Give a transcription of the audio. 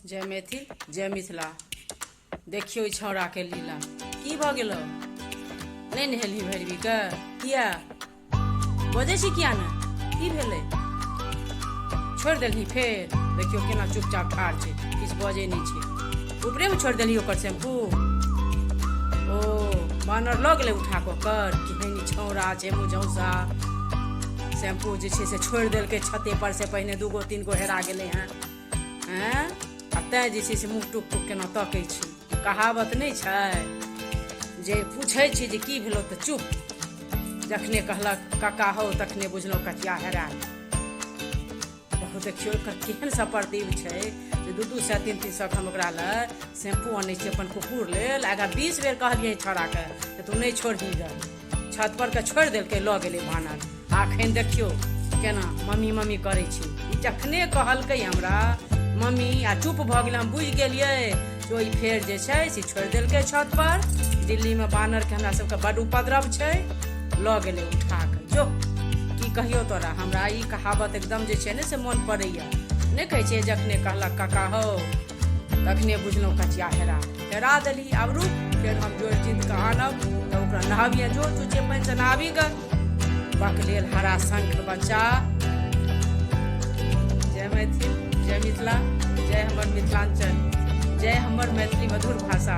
जय मैथिल, जय मिथिला। देखियौ ई छौड़ाके लीला। की भऽ गेलौ? नहि नहेलही भैरवीके? किया बजै छी? किया ने? की भेलै? छोड़ि देलही फेर? देखियौ केना चुपचाप ठाढ़ छै, किछु बजै नहि छै। ऊपरेमे छोड़ि देलही ओकर शैम्पू? ओ बानर लऽ गेलै उठा कऽ ओकर। केहन ई छौड़ा छै मुझौसा! शैम्पू जे छै से छोड़ि देलकै छते पर से। पहिने दूगो तीन गो हेरा गेलै हँ। आँय, आ तैँ जे छै से मुँह टुक टुक केना तकै छै। कहावत नहि छै जे पूछै छी जे की भेलौ तऽ चुप। जखने कहलक कका हौ, तखने बुझलहुँ कचिया हेरायल। बहुत देखियौ एकर केहन सपरतीब छै जे 200, 300-300के हम ओकरा लए शैम्पू अनै छी अपन कुकुर लेल। आगाँ 20 बेर कहलियै छौड़ाके जे तू नहि छोड़ही ग छत पर के, छोड़ि देलकै, लऽ गेलै भानर। आ एखन देखियौ केना मम्मी मम्मी करै छै ई। जखने कहलकै हमरा मम्मी आ चुप भऽ गेलै, हम बुझि गेलियै जे ओहि फेर जे छै से छोड़ि देलकै छत पर। दिल्लीमे बानरके हमरा सबके बड्ड उपद्रव छै, लऽ गेलै उठा कऽ। जो, की कहियौ तोरा, हमरा ई कहावत एकदम जे छै ने से मोन पड़ैया। नहि कहै छै, जखने कहलक काका हौ, तखने बुझलहुँ कचिया हेरा हेरा देली। आब रुक, फेर हम जोड़ि चिन्त कऽ आनब तऽ ओकरा नहाबिए। जो, चूचे पानिसँ नहाबी गऽ बकलेल हरा शंख बच्चा। जय मैथिल, जय मिथिला, जय हमर मिथिलांचल, जय हमर मैथिली मधुर भाषा।